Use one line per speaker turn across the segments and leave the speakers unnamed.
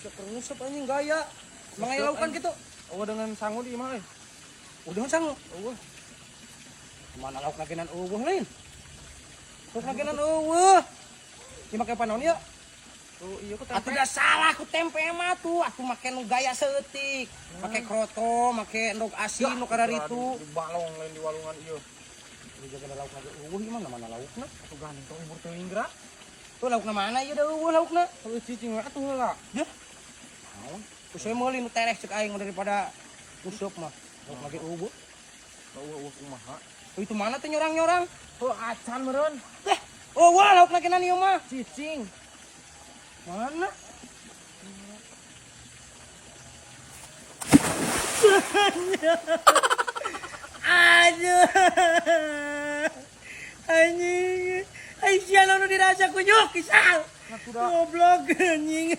Syukur nguseup anjing gaya. Mangai laukan gitu.
Oh, dengan sangu di imah euy.
Udah sangu.
Eueuh.
Mana lauk nagenan eueuh lain. Lauk nagenan eueuh. Ieu make panon ya?
Oh iya ku tempe.
Atuh da salah ku tempe mah tuh. Atuh make nu gaya saeutik. Make kroto, make endog asin nu kararitu.
Di balong lain di walungan ieu.
Ini jaga lauk lagi eueuh ieu mah mana laukna?
Atuh gandeng tong libur teuing geura.
Tuh laukna mana ieu da eueuh laukna?
Heueuh cicing we atuh heula.
Yah. Naon? Ku saya meuli nu tereh cek aing daripada useup mah. Lauk lagi eueuh.
Eueuh eueuh kumaha?
Oh, itu mana teh nyorang-nyorang?
Heuh acan meureun.
Eh, eueuh lauk nagenan ieu mah.
Cicing.
Mana? Aduh. Anjing. Ai sia nu dirasa kunyuk kisah. Goblok anjing.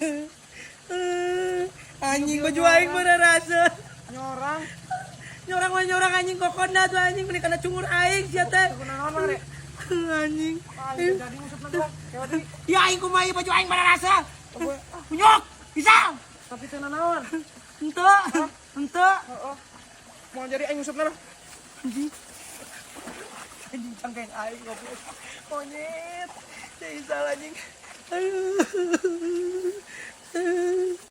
Anjing baju aing rasa.
Nyorang.
Nyorang mah nyorang anjing kokona tuh anjing beli kana cungur aing sia teh.
Kunaon mah rek?
Anjing.
Aing jadi ngusupna geura. Kewa deui.
Ya aing kumaha ieu baju aing rasa. Kunyuk kisah.
Tapi teu nanaon.
Henteu. Henteu.
Heeh. Mau jadi aing ngusupna lah.
Anjing. Anjing cangkeng aing goblok. Monyet. Jadi salah anjing. Aduh.